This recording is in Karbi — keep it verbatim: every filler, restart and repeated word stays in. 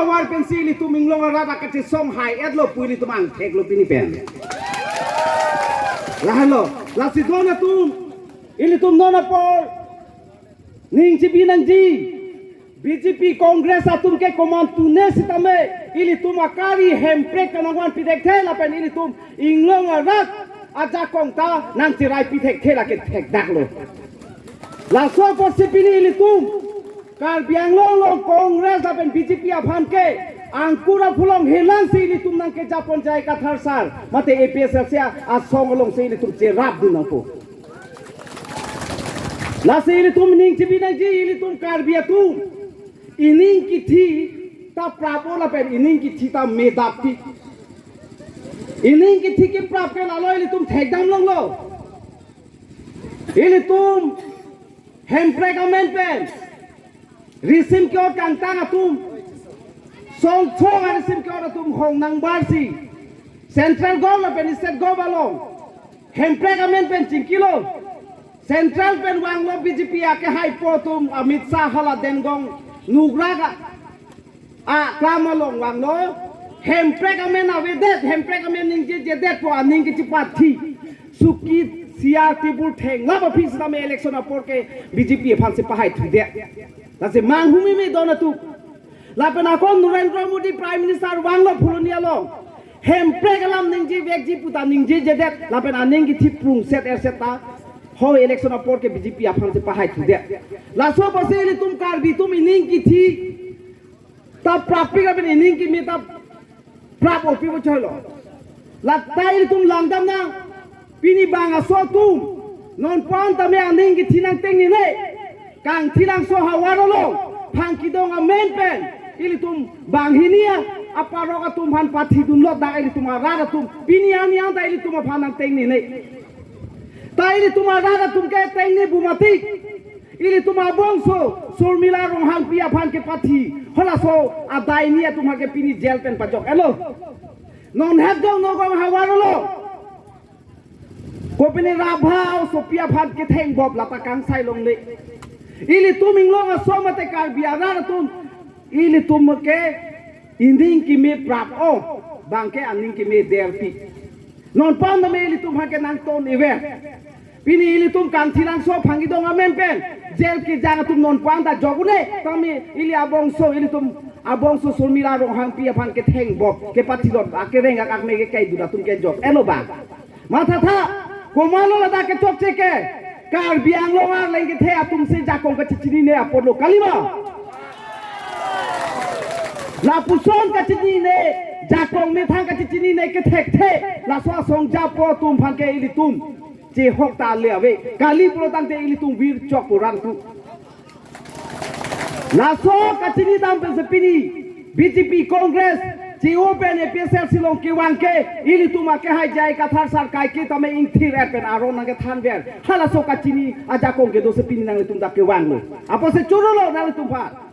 Avar pensi ilitum inglong arat akachesong hai-etlo pu ilitum angtheklo pini pen. Lahenlo, lasi don atum, ilitum non apor ning chibi nangji. B J P Congress atum ke komantu ne sitame ilitum akari hemprek kanangvan pithekthe lapen ilitum inglong arat ajakong ta nangcherai pithekthe lake thekdaklo. Laso apotsi pini ilitum Karbi Anglong along Congress lapen B J P aphan ke angkur aphulang helangsi ilitum nangkejapon J I Kathar sir mate A P H L C asong alongsi ilitum cherapdun nangpo. Lasi ilitum ning chibi nangji, ilitum Karbi atum ining kithi ta prap-o lapen ining kithi ta medappi. Ining kithi keprap ke lalo ilitum thekdam longlo. Ilitum hemprek amen pen risim ke-ot kangtang atum, songthong arisim ke-ot atum hong nangbarsi central govt lapen state govt along hemprek amen pen chingkilo. Central pen vanglo B J P akehaipo atum Amit Shah hala Dengong nukrak a akam along vanglo, hemprek amen avedet, hemprek amen ningjejedet pu aning kechepathi. Suki siar tibur thenglap aphi sitame election apor ke B J P aphansi pahai thudet. Lasi manghumeme don atum. Lapen akon Narendra Modi Prime Minister vanglo Phuloni along, hemprek alam ningjevekji puta ningjejedet lapen aning kithi prungset erset ta ho election apor ke B J P aphansi pahai thudet. Laso apotsi ilitum Karbi atum ining kithi ta prapik lapen ining keme ta prap-o pi bochoilo. Lata ilitum langdamnang, pini bang aso atum nonpu-an tame aning kithi nangtengnine. Kangthilangso havar along phang kedong amen pen ilitum banghini aparok atum aphan pathidunlok dak ilitum arat atum pini ani-an ta ilitum aphan nangtengnine. Ta ilitum arat atum ke tengne bu mati. Ilitum abongso Surmila Ronghangpi aphan kepathi, halaso adaini atum aphan ke pini jail pen pajok-etlo. Non het dong Nagaon havar along kopine Rabha asopi aphan kethengbop lata kangsai longle. Ilitum inglong aso mate Karbi arat atum, ilitum ke ining keme prap-o, bang ke aning keme derpi. Nonpu-an tame ilitum aphan ke nangton-iver. Pini ilitum Kangthilangso phang kedong amen pen jail kejang atum nonpu-an ta jok un-e, tame ili abongso, ilitum abongso Surmila Ronghangpi aphan kethengbop kepathilot akereng akakme ke kaidun atum ke jok-etlo ba. Mathatha, komatlo ladak kechokche ke, Karbi Anglong arleng kethe atumsi jakong kachechinine apotlo, kalima? Lapuson kachinine, jakong methang kachinine kethekthe, laso asong japo atum aphan ke ilitum chehok ta le ave, kali pulo tangte ilitum virchok puranku. Laso kachinidam pensi pini B J P Congress, C O pen A P H L C along kevang ke, ilitum akehai J I Kathar sar kaike tame ingthir-et pen aron nangkethanver. Halaso kachini ajakong kedosi pini nanglitum dak kevanglo. Apotsi chorolo nanglitum aphan.